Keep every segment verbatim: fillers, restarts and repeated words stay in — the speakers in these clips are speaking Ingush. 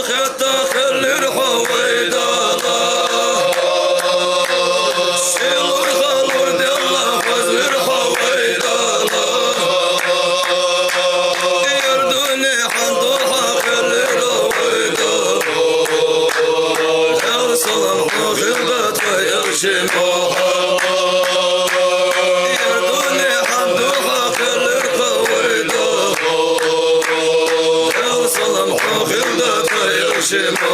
Хетта хиллар хьо вай Дала, сий-лургӀа лораделла хозлар хьо вай Дала. Ер дунен хьа духьа хиллар хьо вай Дала, Даьла салам хьох хилда тха Элча Мухьаммад. Ер дунен хьа духьа хиллар хьо вай Дала, Даьла салам хьох хилда тха Элча Мухьаммад.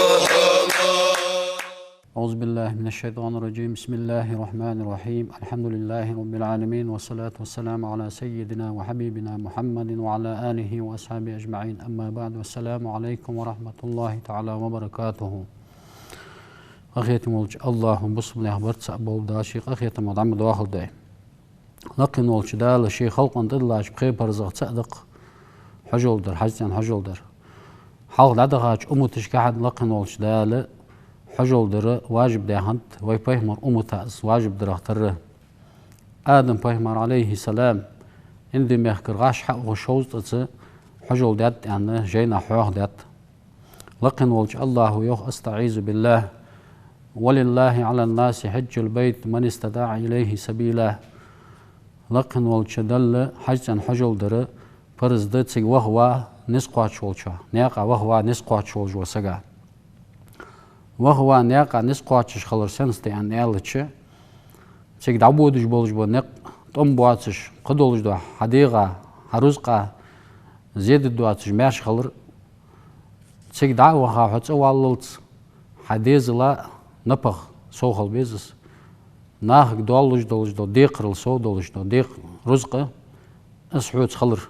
أعوذ بالله من الشيطان الرجيم. بسم الله الرحمن الرحيم. الحمد لله رب العالمين، والصلاة والسلام على سيدنا وحبيبنا محمد وعلى آله وأصحابه أجمعين. أما بعد، والسلام عليكم ورحمة الله تعالى وبركاته. Къахетам волча АллахӀа бусалба наьха барт цаӀ болба, Дала ший къахетамах дӀа ма доахалда вай. Лакхе волча Дала ший халкъа тӀадиллача пхе парзех цаӀ да-кх хьажол дар, хьажцӀен хьажол дар. Хьалха дӀадахача умматашка хьа лакхе волча Дала хьажол дар важиб даь хиннад, вай пайхамара уммата из важиб дарах тарра. Адам пайхамар, Ӏалайхи салам, Инди мехкара гӀаш хьаухаш шовзткъаца хьажол даьд аьнна, жайнашка хьоахадаьд. Лакхе волча АллахӀа йоах: أستعيذ بالله. ولله على الناس حج البيت من استطاع إليه سبيلا. Лакхе волча Далла хьажцӀен хьажол дар парз да цига ваха ва низ кхоачаш волча, наькъа ваха ва низ кхоачаш волча сага. Ваха ва наькъа низ кхоачаш хилар сенца да аьнна аьлча, цига дӀабодаш болаш бола никъ тӀом боацаш, кхы долаш дола хьа дегӀа, хьа рузкъа зе дергдоацаш маьрша хилар. Цига дӀа а ваха, хьо цӀаваллалца хьа дезала, напагӀа сов хила беза из. Нахага доаллаш долаш дола декхарал сов долаш дола декха, рузкъа, из хьоца хилар.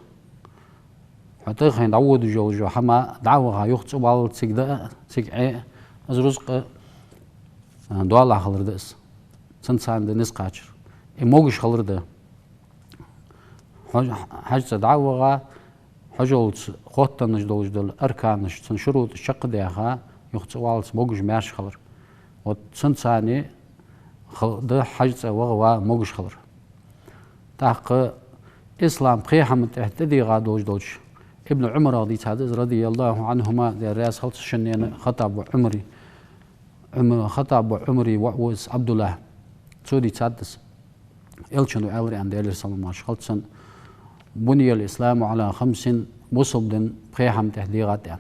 Хьо тӀехьа дӀаводаш йолаш йола хӀама дӀа а ваха, юха цӀаваллалца цига дӀа а, цига Ӏе а, из рузкъа, а, доалахьа хилар да из. Цунца цхьана да низ кхачар. Из могаш хилар да. Хьо-, хьажцӀа дӀа а ваха, хьажолца хоттаденна долаш дола арканаш, цун шурутӀаш чакхдаьха, юха цӀаваллалца могаш, маьрша хилар. Вот цунца цхьана хал-, да хьажцӀа ваха ва могаш хилар. ТӀаккха ислам пхе хӀаман тӀа тӀадийгӀа долаш долча Ибн Ӏумарах дийцад из, رضي الله عنهما, Даьла раьза хилва царна шиннена, Хаттаба Ӏумара, Ӏум-, Хаттаба Ӏумара воӀ ва из, Ӏабдуллахь. Цо дийцад из. Элчано аьлар аьнна, Даьлера салам-моаршал хилда цунна: بني الإسلام على خمس, бусалба ди пхе хӀаман тӀа дийгӀад аьнна.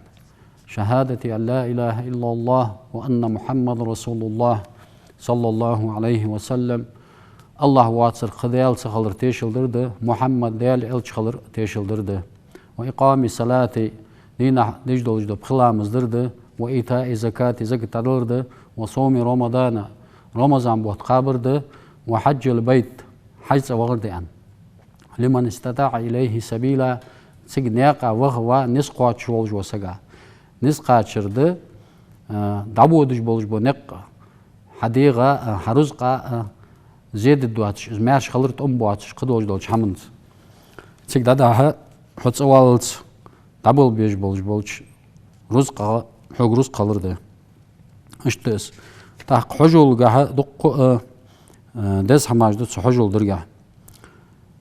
شهادة أن لا إله إلا الله وأن محمدا رسول الله صلى الله عليه وسلم. АллахӀ воацар, кхы даьла ца хилар тешал дар да, Мухьаммад Даьла элча хилар тешал дар да. وإقام الصلاة, дийнахьа деш долаш дола пхи ламаз дар да, وإيتاء الزكاة, закат дӀадалар да, وصوم رمضان, Рамазан бутт кхабар да, وحج البيت, хьажцӀа вахар да аьнна. لمن استطاع إليه سبيلا, цига наькъа ваха ва низ кхоачаш волаш вола сага. Низ кхачар да, а, дӀабодаш болаш бола никъ, хьа дегӀа, а, хьа рузкъа, а, зе дергдоацаш, из маьрша хилар тӀом боацаш, кхы долаш долча хӀаманца. Цига дӀадахьа, хьо цӀаваллалца дӀаболабеш болаш болча рузкъах хьога рузкъа хилар да. Иштта из. ТӀаккха хьажолгахьа дуккха а, а, деза хӀамаш да цу хьажол даргахьа.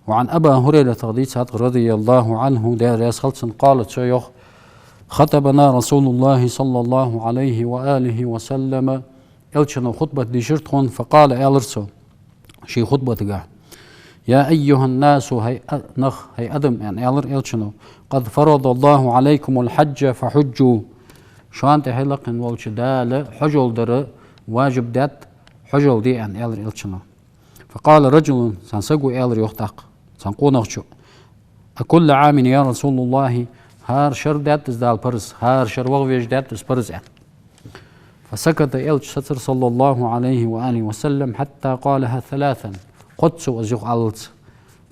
وعن أبي هريرة, дийцад, رضي الله عنه, Даьла раьза хилва цунна, قال, цо йоах: خطبنا رسول الله صلى الله عليه وآله وسلم, Элчано хутбат дийшар тхона, فقال, аьлар цо ший хутбатагахьа: يا أيها الناس, хӀай а-, нах, хӀай адам, аьнна, аьлар Элчано, قد فرض الله عليكم الحج فحجوا. Шоана тӀа, хӀай лакхе волча Дала, хьажол дар важиб даьд, хьажол де, аьнна, аьлар Элчано. فقال رجل, цхьан саго аьлар йоах тӀаккха, цхьан къонахчо: أكل عام يا رسول الله, хӀара шера даьд из Дала парз, хӀара шера ваха везаш даьд из парз, аьнна. فسكت, Элча сецар, صلى الله عليه وآله وسلم, حتى قالها ثلاثا, кхозза из юха аллалца.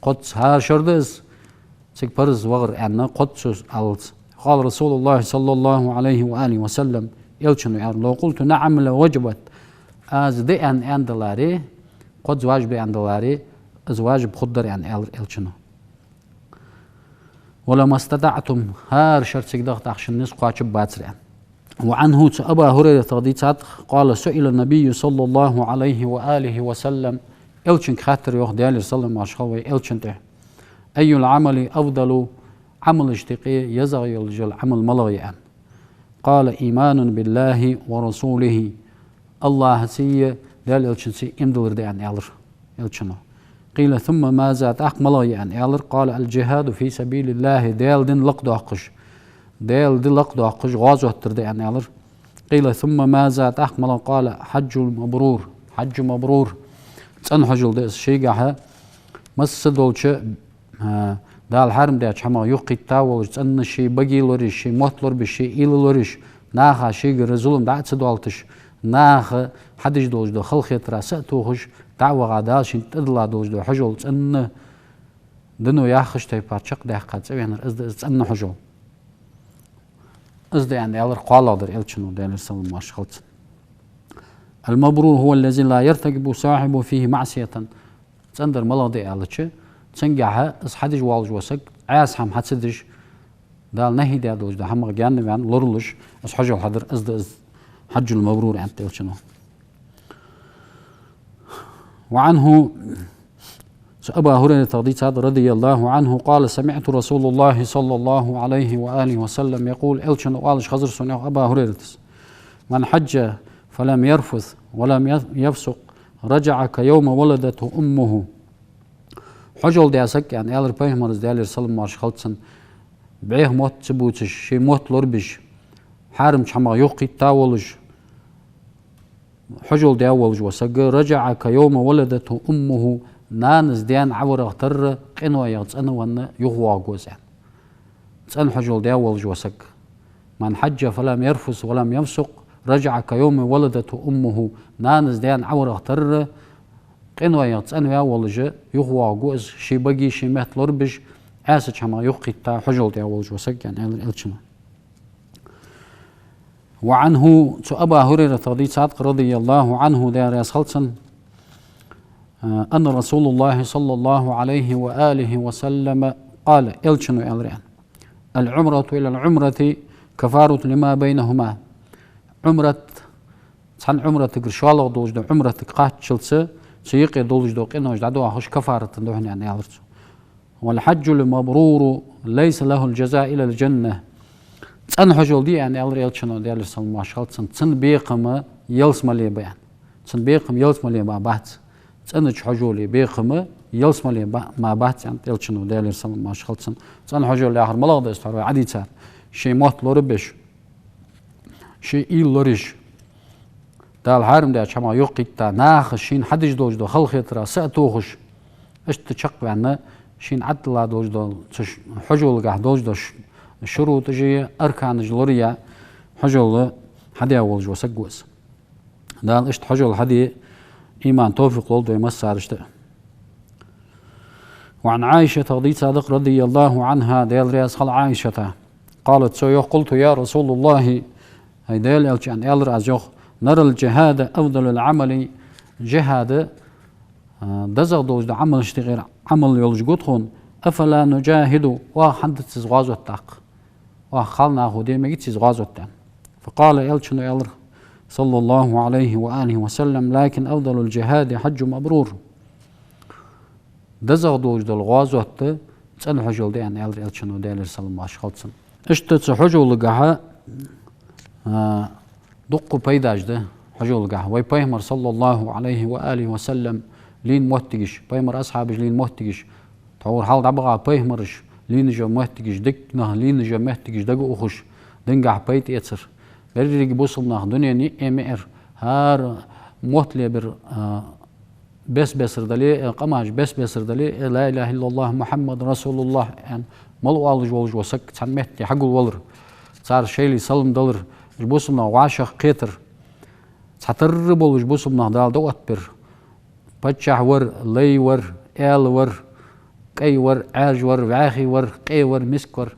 Кхозза, хӀара шера да из цига парз вахар, аьнна, кхозза аллалца. قال رسول الله صلى الله عليه وآله وسلم, Элчано аьлар: لو قلت نعم لوجبت, аз да аьнна, аьнна даларе, кхозза важиб да аьнна даларе, из важиб хургдар, аьнна, аьлар Элчано. ولما استطعتم, хӀара шера цига даха тӀаккха шун низ кхоачаргбацар, аьнна. وعنه, цу Абу ХӀурайратах дийцад, قال: سئل النبي صلى الله عليه وآله وسلم, Элчанга хаьттар йоах, Даьлера салам-моаршал хилда вай Элчана тӀа: أي العمل أفضل, Ӏамалашта юкъе езагӀа йола Ӏамал малагӀа я, аьнна. قال: إيمان بالله ورسوله. АллахӀацеи Даьла Элчанцеи иман диллар да, аьнна, аьлар Элчано. قيل: ثم ماذا؟ ТӀаккха малагӀа я, аьнна, аьлар. قال: الجهاد في سبيل الله. Даьла дин лакхдоаккхаш, Даьла ди лакхдоаккхаш гӀазот дар да, аьнна, аьлар. قيل: ثم ماذا؟ ТӀаккха малагӀа? قال: حج مبرور. حج مبرور. ЦӀена хьажол да из. Шийгахьа масса долча, а, Дала хьарам даьча хӀамах юхакхийтта волаш, цӀена ший баге лораш, ший мотт лорабеш, ший уйла лораш, наха шийгара зулам дӀа а ца доалийташ, наха хьадеш долаш дола халахетара са а тохаш, дӀа а ваха, Дала шийна тӀадилла долаш дола хьажол, цӀена дано яхача тайпара чакхдаьккха цӀавеннар, из да из цӀена хьажол. Из да, аьнна, аьлар кхоалагӀдар Элчано, Даьлера салам-моаршал хилда цунна. المبرور هو الذي لا يرتكب صاحبه فيه معصية. ЦӀенадар малагӀа да аьлча, цунгахьа из хьадеш воаллаш вола саг Ӏаьса хӀама хьа ца деш, Дала нахьи даь долаш дола хӀамах гаьнаваьнна, лоралуш, из хьажол хьадар, из да из حج مبرور, аьннад Элчано. وعنه, цу Абу ХӀурайратах дийцад, رضي الله عنه, قال: سمعت رسول الله صلى الله عليه وآله وسلم يقول, Элчано оалаш хазар сона, йоах Абу ХӀурайрата: من حج فلم يرفث ولم يفسق رجع كيوم ولدته أمه. Хьажол даь саг, аьнна, аьлар Пайхамара, Даьлера салам-моаршал хилда цунна, бӀеха мотт ца бувцаш, ший мотт лорабеш, хьарамча хӀамах юхакхийтта волаш, хьажол даь волаш вола саг, رجع كيوم ولدته أمه, нанас даьнна Ӏоварах тарра, къинойх цӀенавенна юхавоагӀаргва из, аьнна. ЦӀена хьажол даь волаш вола саг. من حج فلم يرفث ولم يفسق رجع كيوم ولدته أمه. Нанас даьнна Ӏоварах тарра, къинойх цӀенаваь волаш, юхавоагӀаргва из, ший баге, ший метта лорабеш, Ӏаьсача хӀамах юхакхийтта хьажол даь волаш вола саг, аьнна, аьлар Элчано. وعنه, цу Абу ХӀурайратах дийцад, رضي الله عنه, Даьла раьза хилда цунна, أن رسول الله صلى الله عليه وآله وسلم قال, Элчано аьлар, аьнна: العمرة إلى العمرة كفارة لما بينهما. Ӏумрат, цхьан Ӏумратагара шоллагӀа долаш дола Ӏумратага кхаччалца, цу юкъе долаш дола къинош дӀадоахаш кафарат да хьона, аьнна, аьлар цо. والحج المبرور ليس له جزاء إلا الجنة. ЦӀена хьажол да, аьнна, аьлар Элчано, Даьлера салам-моаршал хилда цунна, цун бекхам ялсмале ба, аьнна. Цун бекхам ялсмале мара бац. ЦӀенача хьажола бекхам ялсмале ба-, мара бац, аьннад Элчано, Даьлера салам-моаршал хилда цунна. ЦӀена хьажол яхар малагӀа да, из тхьовра вай Ӏодийцар. Ший мотт лорабеш, ший уйла лорабеш, Дала хьарам даьча хӀамах юхакхийтта, наха шийна хьадеш долаш дола халахетара са а тохаш, иштта чакхваьнна, шийна Ӏадилла долаш дола, цу ш-, хьажолагахьа долаш дола ш-, шурутӀаши арканаши лораяь, хьажол хьадаь волаш вола саг ва из. Дала иштта хьажол хьаде иман, товфикъ лолда вай массанена иштта. وعن عائشة, дийцад, رضي الله عنها, Даьла раьза хилва Ӏайшата. قالت, цо йоах: قلت: يا رسول الله, хӀай Даьла Элча, аьнна, аьлар аз, йоах: نرى الجهاد أفضل العمل. ДжихӀад, а, дезагӀа долаш дола Ӏамалашта юкъера Ӏамал йолаш гу тхона. أفلا نجاهد؟ Оаха хӀана дац из гӀазот даккха? Оаха, кхалнахо, де мегаций из гӀазот, аьнна. فقال, Элчано аьлар, صلى الله عليه وآله وسلم: لكن أفضل الجهاد حج مبرور. ДезагӀа долаш дола гӀазот цӀена хьажол да, аьнна, аьлар Элчано, Даьлера салам-моаршал хилда цунна. Иштта цу хьажолагахьа, а, дукха пайдаш да хьажолагахьа. Вай Пайхамар, صلى الله عليه وآله وسلم, лийна моттигаш, Пайхамара асхьабаша лийна моттигаш, тхьовра хьалха дӀабаха пайхамараша лийнаш йола моттигаш, дика нах лийнаш йола моттигаш дага ухаш, дингахьа пайда эцар. Беррига бусалба нах дунен йиъе меар, хӀара мотт лебар, а, бес-бесара дале, э, къамаш бес-бесара дале, э, لا إله إلا الله محمد رسول الله, аьнна, мала оалаш волаш вола саг цхьан метте хьагулвалар, цар шоайла салам далар, уж бусалба нах вӀашагӀкхетар, цхьатарра болаш бусалба нах Дала дӀаоттабир. Паччахь вар, лай вар, аьла вар, кӀай вар, Ӏаьржа вар, вӀаьхий вар, къе вар, миска вар,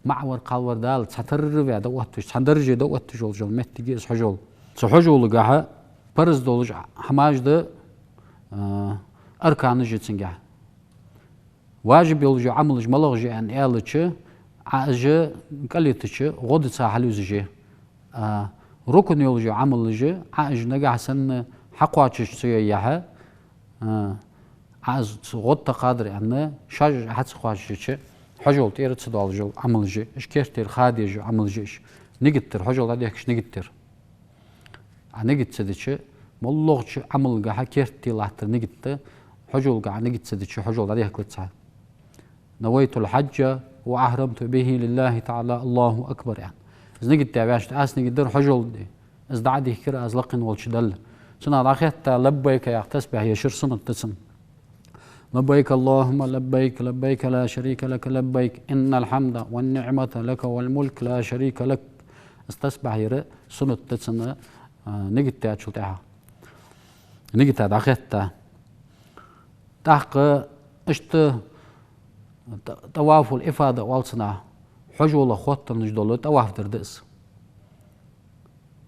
маӀа вар, кхал вар, Дала цхьатарра ваь дӀаоттавеш, цхьан дарже дӀаоттавеш йолаш йола моттиг я из хьажол. Цу хьажолагахьа парз долаш хӀамаш да, а, арканаш я цунгахьа. Важиб йолаш йола Ӏамалаш малагӀаш я, аьнна, аьлча, Ӏа уж кӀалйитача гӀо даца хьалъюзаш я. А, рукн йолаш йола Ӏамалаш, Ӏа уж нагахьа санна хьакхоачаш ца йойя, а, Ӏа уж гӀо тӀакхадар, аьнна, шоаш уж хьа ца кхоачача, хьажол тӀера ца доалаш йола Ӏамалаш я уж, керттера ха дезаш йола Ӏамалаш я уж. Нигат дар, хьажол дӀадехкаш нигат дар. Ӏа нигат ца дича, моллагӀча Ӏамалгахьа керте латтар нигат да, хьажолгахьа нигат ца дича, хьажол дӀадехкалац хьа. نويت الحج وأحرمت به لله تعالى، الله أكبر, аьнна. Из нигат даь ваьшта, аз нигат дар хьажол де. Из дӀа а дийхкар аз лакхе волча Далла. Цунах дӀахетта, «لبيك» яха тасбихь ешар суннат да цун. «لبيك اللهم لبيك، لبيك لا شريك لك لبيك، إن الحمد والنعمة لك والملك لا شريك لك». Из тасбихь яр суннат да цун, а, нигат даьчул тӀехьагӀа. Нигата дӀахетта. ТӀаккха иштта т-, тӀавафул ифада оал цунах, хьажолах хоттаденна дола тӀаваф дар да из.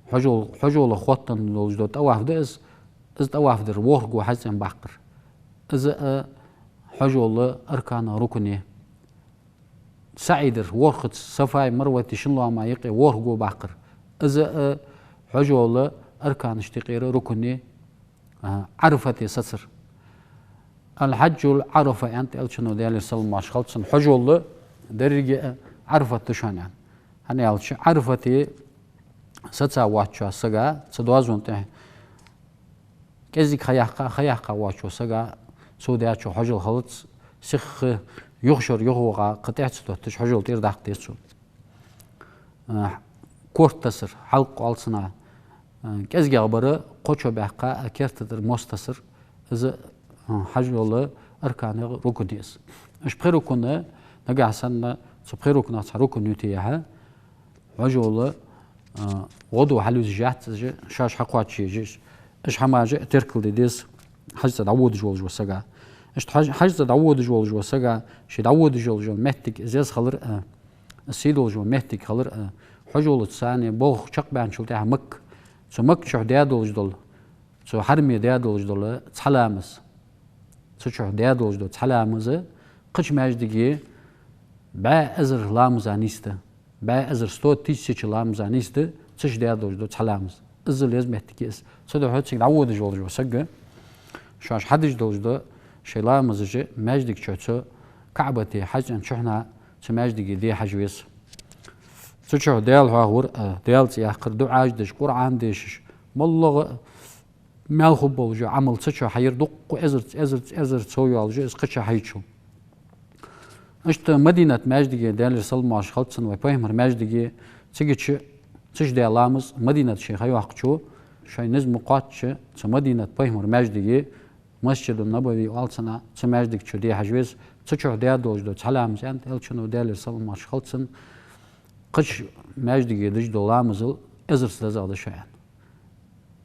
Хьажол-, хьажолах хоттаденна долаш дола тӀаваф да из, из тӀаваф дар ворхӀ го хьажцӀен баккхар. Из а хьажола арканех рукн я. СаӀий дар ворхӀазза, Сафаи Марвати шин лоама юкъе ворхӀ го баккхар. Из а хьажола арканашта юкъера рукн я, а, Ӏарафате сацар. «الحج عرفة», аьннад Элчано, Даьлера салам-моаршал хилда цунна, хьажол деррига а Ӏарафат да шоана, аьнна. ХӀана аьлча, Ӏарафате саца воацача сага, цу доазон тӀа кӀезига ха яьккха, ха яьккха воацача сага, цо даьчо хьажол хилац, сиха юха шера юхаваха, кхы тӀехьа ца тотташ хьажол тӀера даккха деза цо. А, корта тасар, хьалкъ оал цунах, а, кӀезигагӀа бар кхо чо баьккха, а, керта тӀара мос тасар, из а, а, хьажола арканех рукн я из. Уж пхи рукн, нагахьа санна цу пхи рукнах цхьа рукн ютаяхьа, хьажола, а, гӀо ду хьалъюзаш яц уж, шоаш хьакхоачаш езаш. Уж хӀамаш а теркалде деза хьажцӀа дӀаводаш волаш вола сага. Иштта хьаж-, хьажцӀа дӀаводаш волаш вола сага, ше дӀаводаш йолаш йола моттиг из еза хилар а, из сий долаш йола моттиг хилар а, хьажолаца цхьана болх чакхбаьнначул тӀехьагӀа Макка. Цу Макка чу даь долаш дола, цу хьараме даь долаш дола цхьа ламаз. Цу чу даь долаш дола цхьа ламаз кхыча маьждиге бӀаь эзар ламаза нийса да. БӀаь эзар, сто тысяч ламаза нийса да, цу чу даь долаш дола цхьа ламаз. Иззал еза моттиг я из. Цудухьа цига дӀаводаш волаш вола саг, шоаш хьадеш долаш дола шоай ламазаш маьждига чу, цу КаӀбате хьажцӀен чухьнахьа, цу маьждиге де хьажа веза. Цу чу Даьла хьоахавар а, Даьла цӀи яккхар, дуӀаш деш, Къуръан дешаш, моллагӀа а маьл хургболаш йола Ӏамал цу чу хьаяр, дуккха эзарца, эзарца, эзарца сов йоалаш я из кхыча хьайчул. Иштта Мадинат маьждиге, Даьлера салам-моаршал хилда цунна, вай Пайхамара маьждиге, цига чу, цу чу даь ламаз, Мадинат ше ха йоаккхачо, шоай низ ма кхоачча, цу Мадинат Пайхамара маьждиге, Масджиду Набави оал цунах, цу маьждига чу де хьажа веза, цу чу даь долаш дола цхьа ламаз, аьннад Элчано, Даьлера салам-моаршал хилда цунна, кхыча маьждиге деш дола ламазал эзарца дезагӀа да шоана, аьнна.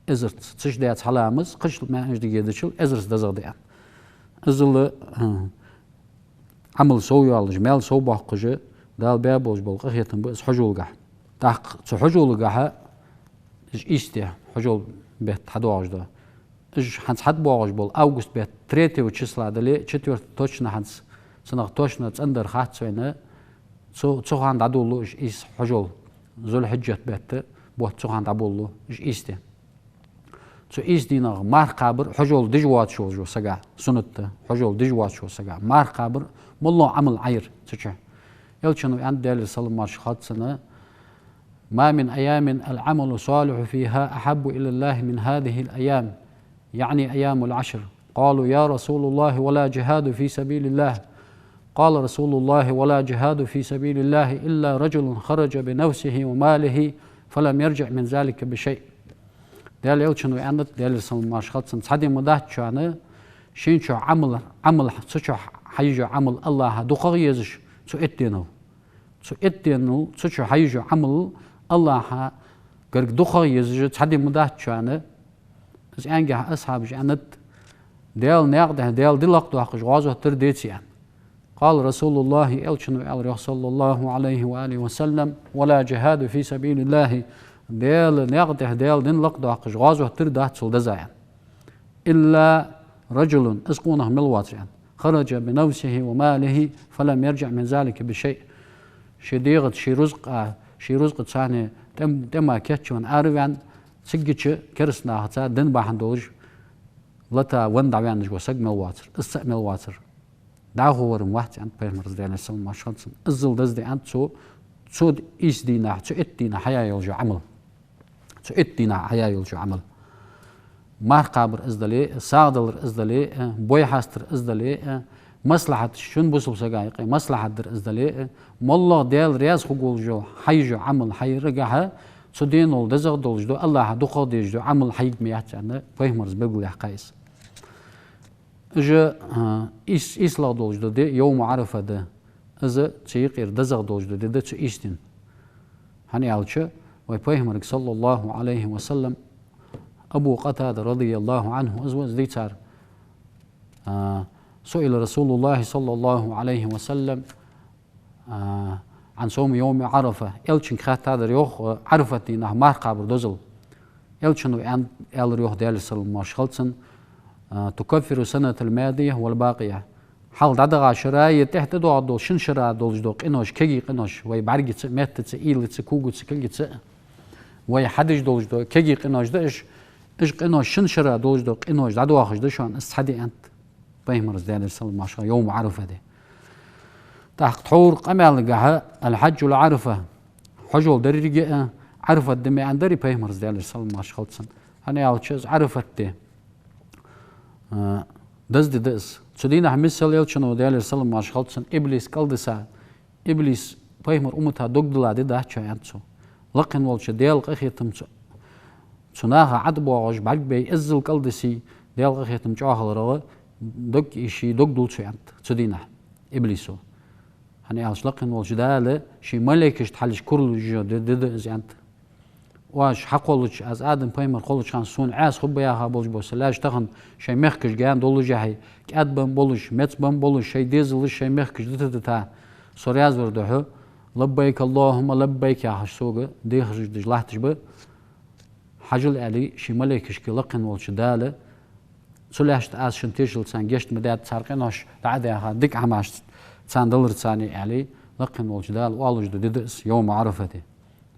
Эзарца. Цу чу даь цхьа ламаз кхыча маьждиге дичул эзарца дезагӀа да, аьнна. Иззал, а, Ӏамал сов йоалаш, маьл сов боаккхаш, Дала баь болаш бола къахетам ба из хьажолгахьа. ТӀаккха цу хьажолгахьа, уж ийс ди, хьажола бетта хьадоагӀаш да. Уж хӀанз хьатӀабоагӀаш бола август бетта третьего числа дале, четвёртого точно хӀанз, цунах точно цӀендар хац вайна, цу, цу хана дӀадолалу уж ийс хьажол, Зулхьиджат бетта бутт цу хана дӀаболалу уж ийс ди. Цу ийс дийнах марха кхабар хьажол деш воацаш волаш вола сага, суннат да, хьажол деш воацаш вола сага марха кхабар моллагӀа Ӏамал Ӏа яр цу чу. Элчано аьннад, Даьлера салам-моаршал хилда цунна: «ما من أيام العمل الصالح فيها أحب إلى الله من هذه الأيام»، يعني أيام العشر. قالوا: «يا رسول الله، ولا جهاد في سبيل الله؟» قال رسول الله: «ولا جهاد في سبيل الله إلا رجل خرج بنفسه وماله فلم يرجع من ذلك بشيء». Даьла Элчано аьннад, Даьлера салам-моаршал хилда цунна, цхьа ди ма дац шоана, шийна чу Ӏамал, Ӏамал, цу чу хьаеш йола Ӏамал АллахӀа дукхагӀа езаш цу итт денал. Цу итт денал цу чу хьаеш йола Ӏамал АллахӀа гарга дукхагӀа езаш цхьа ди ма дац шоана. Из аьннагахьа асхьабаша аьннад: «Даьла наькъа тӀа Даьла ди лакхдоаккхаш гӀазот дар деций?» аьнна. قال رسول الله, Элчано аьлар йоах, صلى الله عليه وآله وسلم: «ولا جهاد في سبيل الله». Даьла наькъа тӀа Даьла ди лакхдоаккхаш гӀазот дар дац цул деза, аьнна. «إلا رجل», из къонах мел вацар, аьнна, «خرج بنفسه وماله فلم يرجع من ذلك بشيء». Ший дегӀаца, ший рузкъа, ший рузкъаца цхьана тӀем-, тӀема кийчвенна араваьнна, цигача кераста нахаца дин бахьан долаш лата венна дӀаваьнна вола саг мел вацар, из цаӀ мел вацар. ДӀахо вар-м вац, аьннад Пайхамара, Даьлера салам-моаршал хилда цунна. Иззал деза да, аьннад цо, Цу ийс дийнахьа, цу итт дийнахьа хьаяь йолаш йола Ӏамал. Цу итт дийнахьа хьаяь йолаш йола Ӏамал. Марха кхабар из дале а, сагӀа далар из дале а, бой хьастар из дале а, маслахьат, шун бусалба сага юкъе маслахьат дар из дале а, моллагӀа Даьла раьза хургволаш йола, хьаеш йола Ӏамал хьаяргахьа, цу денал дезагӀа долаш дола, АллахӀа дукхагӀа дезаш дола Ӏамал хьаяргма яц аьнна, пайхамара белгалдаьккхай из. Уж, а, ийс-, ийслагӀа долаш дола ди йовму Ӏарафа да. Из цу юкъера дезагӀа долаш дола ди да цу ийс дийнахьа. ХӀана аьлча, вай пайхамарга, саллаллахӀу Ӏалайхи ва саллам, Абу Къатада, радияллахӀу Ӏанху, из ва из дийцар. А, سئل رسول الله صلى الله عليه وسلم, а, عن صوم يوم عرفة. Элчанга хаьттадар йоах, а, Ӏарафат дийнахьа марха кхабар дозал. Элчано аьн-, аьлар йоах, Даьлера салам-моаршал хилда цунна, а, تكفر السنة الماضية والباقية. Хьалха дӀадахача шера, е тӀехьа тӀадоагӀаш дола шин шера долаш дола къинош, кегий къинош, вай бӀаргаца, меттаца, уйлаца, когаца, кулгаца, вай хьадеш долаш дола кегий къинош да уж, уж къинош, шин шера долаш дола къинош дӀадоахаш да шоана из цхьа ди, аьннад пайхамара, Даьлера салам-моаршал хилда цунна, йовму Ӏарафа ди. ТӀаккха тхьовра къамаьлагахьа الحج لعرفة, хьажол деррига а Ӏарафат ди ма аьннадарий пайхамара, Даьлера салам-моаршал хилда цунна. ХӀана аьлча из Ӏарафат ди, а, деза ди да из. Цу дийнахьа миссел Элчано, Даьлера салам-моаршал хилда цунна, иблис кӀалдиса, иблис пайхамара уммата дог дилла ди дац, аьннад цо. Лакхвенна волча Даьла къахетамца цу наха ӀотӀабоагӀаш, бӀаргабайя, иззал кӀалдисий, Даьла къахетам чӀоагӀа хиларах, дог, ший дог дул цо, аьннад цу дийнахьа иблисо. ХӀана аьлча лакхвенна волча Дала ший малейкашта хьалхашка курал еш йола ди да из, аьннад. Оаш хьакхоллача, аз Адам пайхамар кхоллача хана сона Ӏеса хургба яха болаш бола са лаьш тахан шоай мехкашка гаьна доллашехьа, кӀаьдбенна болаш, мецбенна болаш, шоай дезалаш, шоай мехкаш дита-дита, со раьза вар духьа, لبيك اللهم لبيك яхаш, сога дехараш деш латташ ба. Хьажал, аьле, ший малейкашка лакхвенна волча Дала, цу лаьшта аз шун тешал царна гешт ма даьд, цар къинош дӀа а даьха, дика хӀамаш царна далар царна, аьле, лакхвенна волча Дала оалаш дола ди да из, йовму Ӏарафа ди.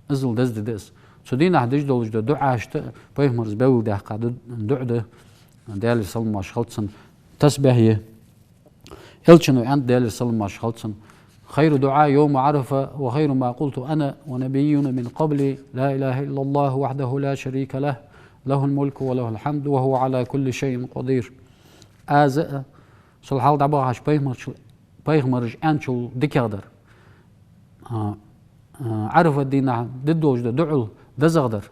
Иззал деза ди да из. Цу дийнахьа деш долаш дола дуӀашта пайхамара белгалдаьккха ду-, дуӀа да, Даьлера салам-моаршал хилда цунна, тасбихь я. Элчано аьннад, Даьлера салам-моаршал хилда цунна: خير الدعاء يوم عرفة وخير ما قلت أنا والنبيون من قبلي لا إله إلا الله وحده لا شريك له له الملك وله الحمد وهو على كل شيء قدير. Аз а, сол хьалха дӀабахача пайхамарчул-, пайхамараша аьнначул дикагӀа дар, а, а, Ӏарафат дийнахьа де долаш дола дуӀал дезагӀа дар: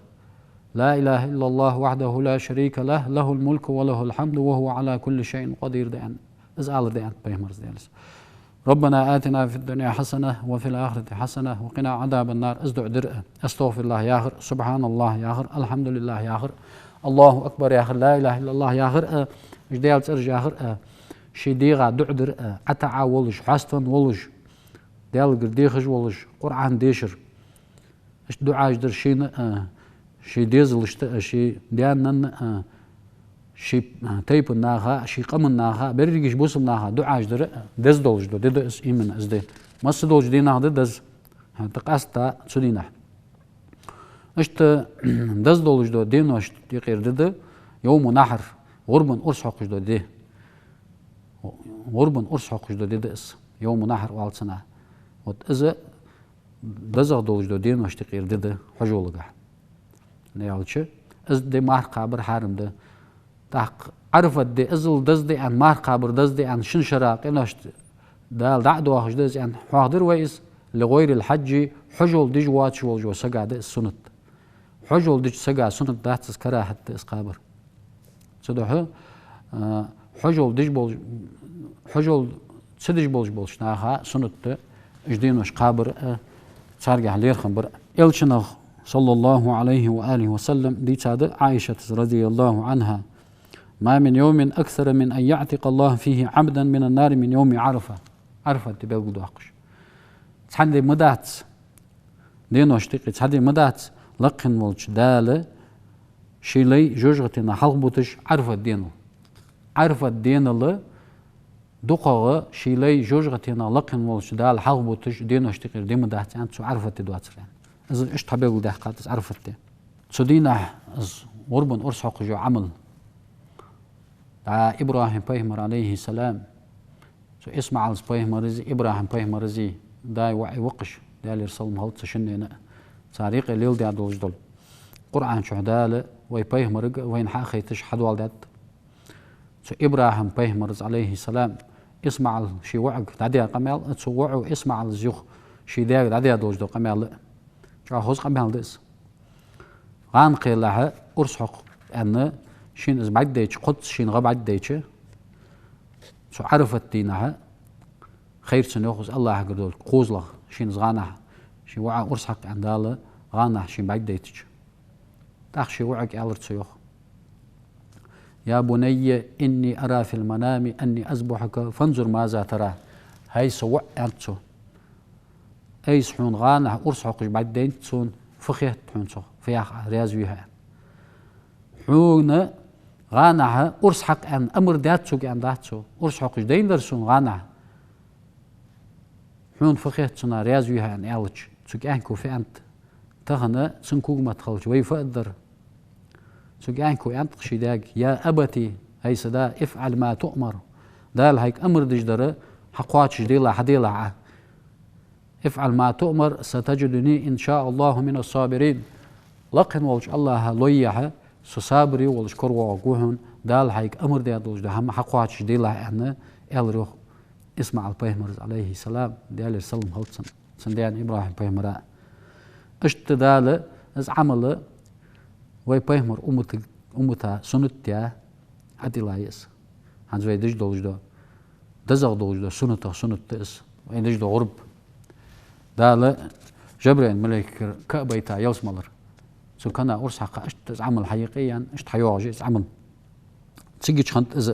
لا إله إلا الله وحده لا شريك له له الملك وله الحمد وهو على كل شيء قدير да аьнна. Из алар да, аьннад пайхамара, Даьлера салам-моаршал хилда цунна: ربنا آتنا في الدنيا حسنة وفي الآخرة حسنة وقنا عذاب النار. Из дуӀа дар а, أستغفر الله яхар а, سبحان الله яхар а, الحمد لله яхар а, الله أكبر яхар а, لا إله إلا الله яхар а, уж Даьла цӀераш яхар а, ший дегӀа дуӀа дар а, ӀотаӀа волаш, хьаставенна волаш, Даьлагара дехаш волаш, Къуръан дешар. Иштта дуӀаш дар шийна а, ший дезалашта а, ший даь-нанна а, ший, а, тайпан наха а, ший къаман наха а, берригаш бусалба наха а дуӀаш дар а деза долаш дола ди да из, именно из ди. Масса долча дийнахьа да деза, хӀаьта къаьстта цу дийнахьа. Иштта деза долаш дола деношта юкъера ди да йовму нахьр, гӀурбан урс хьокхаш дола ди. ГӀурбан урс хьокхаш дола ди да из, йовму нахьр оал цунах. Вот из дезагӀа долаш дола деношта юкъера ди да хьажолагахьа. ХӀана аьлча из ди марха кхабар хьарам да. ТӀаккха Ӏарафат ди, иззал деза ди аьнна, марха кхабар деза ди аьнна, шин шера къиношта Дала дӀа а доахаш да из аьнна, хьоахадир вай из, لغير الحاج, хьажол деш воацаш волаш волча сага да из суннат. Хьажол деча сага суннат дац из, карахӀат да из кхабар. Цудухьа, а, хьажол деш болаш, хьажол ца деш болаш болча наха суннат да уж денош кхабар а, царгахьа лерхӀам бар а. Элчанах, صلى الله عليه وآله وسلم, дийцад Ӏайшата, رضي الله عنها: ما من يوم أكثر من أن يعتق الله فيه عبدا من النار من يوم عرفة. Ӏарафат ди белгалдоаккхаш. Цхьан ди ма дац, деношта юкъе цхьа ди ма дац, лакхвенна волча Дала ший лай жожагӀатенах хьалхабуташ Ӏарафат денал. Ӏарафат денал дукхагӀа ший лай жожагӀатенах лакхвенна волча Дала хьалхабуташ деношта юкъера ди ма дац, аьннад цо, Ӏарафат ди доацар, аьнна. Из иштта хьабелгалдаьккхад из Ӏарафат ди. Цу дийнахьа из гӀурбан урс хьокхаш йола Ӏамал. ДӀа ИбрахӀим пайхамар, عليه السلام, цу ИсмаӀалс пайхамарзи, ИбрахӀим пайхамарзи даь-воӀи вакхаш, Даьлера салам хилда цу шиннена а, цар юкъе леладаь долаш дола. Къуръан чу Дала вай пайхамарга а вайна хьахайташ хьадоаладаьд. Цу ИбрахӀим пайхамарас, Ӏалайхи салам, ИсмаӀал ший воӀага дӀадаь къамаьл а, цу воӀо ИсмаӀалас юха ший даьга дӀадаь долаш дола къамаьл а. ЧӀоагӀа хоза къамаьл да из. ГӀана кхелахьа урс хьокх аьнна, шийна из бӀаргадайча, кхозза шийна гӀа бӀаргадайча, цу Ӏарафат дийнахьа, хайр цунна йоах из АллахӀагара долча кхозлагӀа, шийна из гӀанахьа, ший воӀа урс хьакха аьнна Дала гӀанахьа шийна бӀаргадайтача. ТӀаккха ший воӀага аьлар цо йоах: يا بني إني أرى في المنام أني أذبحك فانظر ماذا ترى. ХӀай са воӀ, аьннад цо, айса хьона гӀанахьа урс хьокхаш бӀаргадайнад сона, фу хет хьона цох, фу йоах Ӏа, раьза вий хьо аьнна. Хьона гӀанахьа урс хьакха аьнна амар даьд цунга аьнна дац цо, урс хьокхаш дайнадар сона гӀанахьа. Хьона фу хет цунах, раьза вий хьо аьнна аьлча, цу кӀаьнко фу аьннад? Тахан цун когаметта хилча вай фу аргдар? Цу кӀаьнко аьннад-кх ший даьга: يا أبت, хӀай са да, افعل ما تؤمر. Дала хьайга амар деш дар хьакхоачашделахь, хьаделахь Ӏа. افعل ما تؤمر ستجدني إن شاء الله من الصابرين. Лакхе волча АллахӀа лойя хьо, со сабаре волаш коравоагӀаргва хьона, Дала хьайга амар даь долаш дола хӀама хьакхоачашделахь аьнна, аьлар йоах ИсмаӀал пайхамарас, Ӏалайхи салам, Даьлера салам хилда цунна, цун даьна ИбрахӀим пайхамара. Иштта Дала из Ӏамал вай пайхамара уммата, уммата суннат даь, Ӏадиллай из. ХӀанз вай деш долаш дола, дезагӀа долаш дола суннатах суннат да из, вай деш дола гӀурба. Дала Жабраил малайкагара ка а байта ялсмалера, цу кана урс хьакха, иштта из Ӏамал хьаюкъеяьнна, иштта хьайоагӀаш я из Ӏамал. Цигача хиннад из.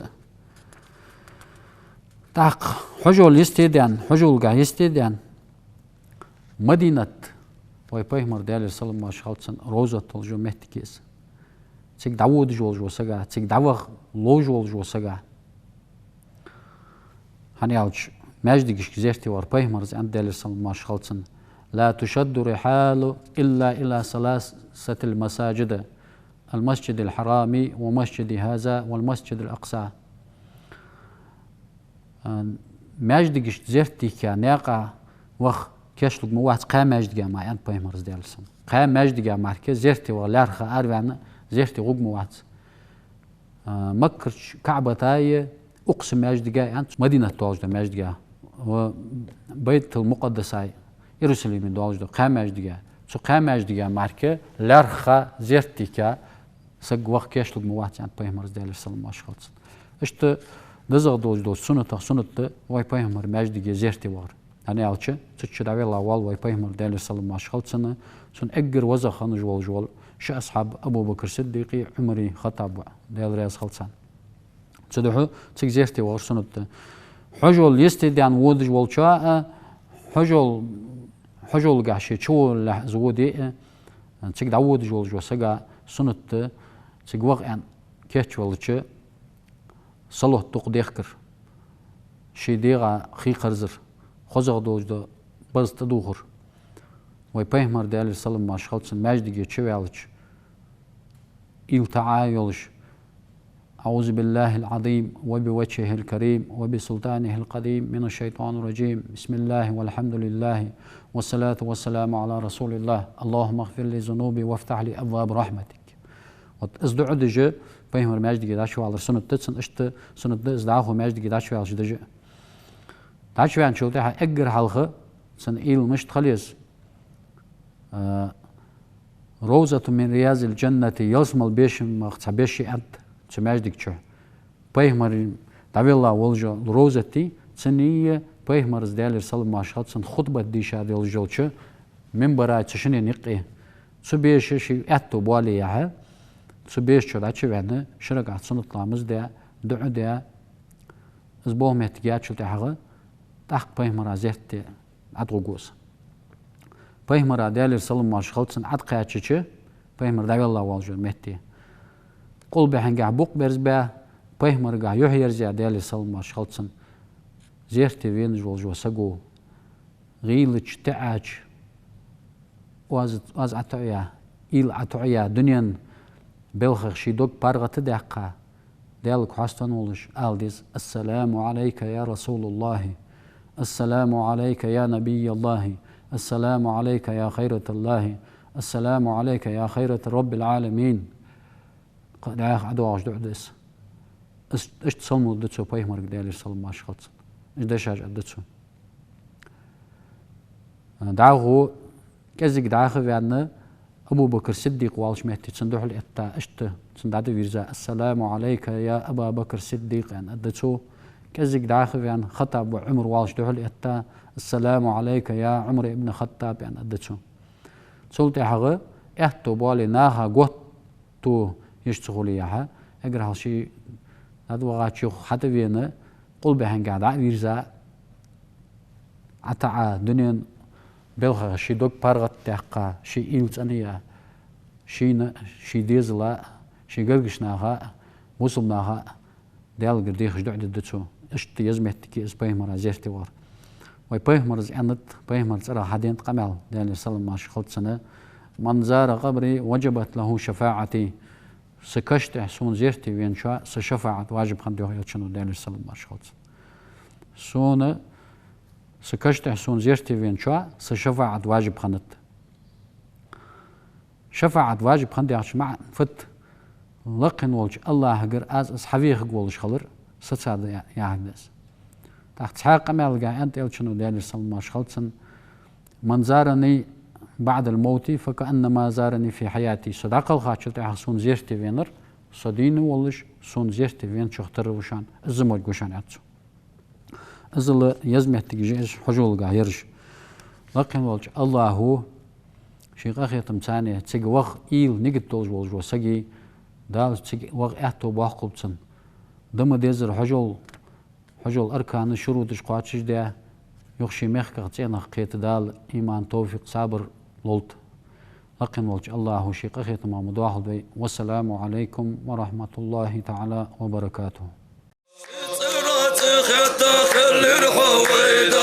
ТӀаккха хьажол йисте даьнна, хьажолгахьа йисте даьнна, Мадинат, вай пайхамара, Даьлера салам-моаршал хилда цунна, ровзат долаш йола моттиг я из. Цига дӀаводаш волаш вола саг, цига дӀаваха ловш волаш вола саг. ХӀана аьлча, маьждигашка зерате вахар пайхамарас аьннад, Даьлера салам-моаршал хилда цунна: لا تشد الرحال إلا إلى ثلاثة المساجد المسجد الحرام ومسجدي هذا والمسجد الأقصى. А, маьждигашка зерате йихка наькъа ваха кечлург ма вац кхаь маьждига мара, аьннад пайхамарас, Даьлера салам. Кхаь маьждига мара-кх зерате ваха, лаьрххӀа араваьнна, зерате гӀоргва ма вац. А, Маккарча КаӀбатаи, Укхаза маьждигаи, аьннад цо, Мадинате долаш дола маьждигаи, ва Байтул-Мукъаддасаи, Иерусалиме долаш дола кхаь маьждигаи. Цу кхаь маьждига мара-кх лаьрххӀа зерате йихка саг ваха кечлург ма вац, аьннад пайхамарас, Даьлера салам-моаршал хилда цунна. Иштта дезагӀа долаш дола суннатах суннат да вай пайхамара маьждиге зерате вахар. ХӀана аьлча, цу чу дӀавелла вола вай пайхамар, Даьлера салам-моаршал хилда цунна, цун эггара везагӀа хиннаш волаш вола ши асхьаб, Абу Бакр Сиддикъи Ӏумари Хаттаби, Даьла раьза хилва царна. Цудухьа цига зерате вахар суннат да. Хьажол йисте даьнна водаш волчоа а, хьажол-, хьажолгахьа ше чуволлалехь из воде а, цига дӀаводаш волаш вола сага суннат да, цига ваха аьнна кийчвелча, салот дукха дехкар, ший дегӀа хий кхарзар, хозагӀа долаш дола барзкъа тӀадувхар. Вай пайхамар, Даьлера салам-моаршал хилда цунна, маьждиге чуваьлча, уйла таӀа йолаш: أعوذ بالله العظيم وبوجهه الكريم وبسلطانه القديم من الشيطان الرجيم. بسم الله والحمد لله والصلاة والسلام على رسول الله. اللهم اغفر لي ذنوبي وافتح لي أبواب رحمتك. Вот из дуӀа деш пайхамар маьждиге дӀачувалар суннат да цун, иштта суннат да из дӀахо маьждиге дӀачуваьлча деш. ДӀачуваьнначул тӀехьагӀа эггара хьалха цун уйла мишта хила еза? А, روضة من رياض الجنة, ялсмала бешамех цхьа беш я аьннад цу маьждига чу. Пайхамар дӀавелла волаш йола ровзат я, цуннеи пайхамарас, Даьлера салам-моаршал хилда цунна, хутбат дийша долаш йолча минбара цу шиннена юкъе. Цу беша ший аьттув боале яхьа, цу беша чу дӀачуваьнна, ши ракаӀат суннат ламаз даь, дуӀа даь, из болх моттиг яьчул тӀехьагӀа, тӀаккха пайхамара зерате ӀотӀагӀоргва из. Пайхамара, Даьлера салам-моаршал хилда цунна, ӀотӀакхаьчача, пайхамар дӀавелла волаш йолча метте, къулбехьенгахьа букъ берзабаь, пайхамаргахьа юхь ерзаяь, Даьлера салам-моаршал хилда цунна, зерате венаш волаш вола саго гӀийлача, таӀача, оаз, оаз ӀотоӀаяь, уйла ӀотоӀаяь, дунен белхех ший дог паргӀата даьккха, Даьлага хьаста волаш ала деза: السلام عليك يا رسول الله، السلام عليك يا نبي الله، السلام عليك يا خيرة الله، السلام عليك يا خيرة رب العالمين. Кхы дӀаьха Ӏодоагӏаш дуӏа да из. Иш-, иштта салам лургда цо пайхамарга, Даьлера салам-моаршал хилда цунна. Иштта дешаш аргда цо. ДӀахо кӀезига дӀаьха а ваьнна, Абу Бакр Сиддикъ волча метте цунна духьал а этта, иштта цунна дӀа а вийрза: «السلام عليك يا أبا بكر الصديق», — аьнна, аргда цо. КӀезига дӀаьха а ваьнна, Хаттаб воӏ Ӏумар волча духьал а этта: «السلام عليك يا عمر بن الخطاب», — аьнна, аргда цо. Цул тӀехьагӏа аьттув боале, наха готто еш ца хуле яхьа, эггара хьалха ше дӏавахача юха хьатӏавена, къулбехьенгахьа дӏа а вийрза, ӏатаӏа, дунен белхах ший дог паргӏатдаьккха, ший уйла цӏена яь, шийна, ший дезала, ший гаргарча наха, бусалба наха Даьлагара дехаш дуӏа дергда цо. Иштта еза моттиг я из пайхамара зерате вар. Вай пайхамара из аьннад, пайхамара цӏерагӏа хьаденад къамаьл, Даьлера салам-моаршал хилда цунна: «من زار قبري وجبت له شفاعتي». Са каша тӏа сона зерате веначоа са шафаӏат важиб хиннад, йоах элчано, Даьлера салам-моаршал хилда цунна. Сона, са каша тӏа сона зерате веначоа са шафаӏат важиб хиннад. ШафаӀат важиб хиннад яхача маӀан фуд? Лакхе волча АллахӀагара аз из хьавехаргволаш хилар сацар да я-, яхилга да из. ТӀаккха цхьа къамаьлагахьа аьннад элчано, Даьлера салам-моаршал хилда цунна: «من زارني بعد الموت فكأنما زارني في حياتي». Со дӀакхалхачул тӀехьагӀа сона зерате венар, со дийна волаш, сона зерате веначох тара ва шоана, из морг ва шоана, аьннад цо. Иззал еза моттигаш я уж хьажолга ераш. Лакхе волча АллахӀо ший къахетамца цига ваха уйла, нигат долаш волаш вола саг, Дала цига ваха аьттув боаккхалба цунна. Да ма деззара хьажол, хьажола арканаш, шуруташ кхоачашдаь, юха ший мехках, цӀенах кхета Дала иман, товфикъ, сабар лолда. Лакхе волча АллахӀо ший къахетама ма доахалда вай. والسلام عليكم ورحمة الله تعالى وبركاته. ЦӀера цӀи хетта хиллар хьо вай да.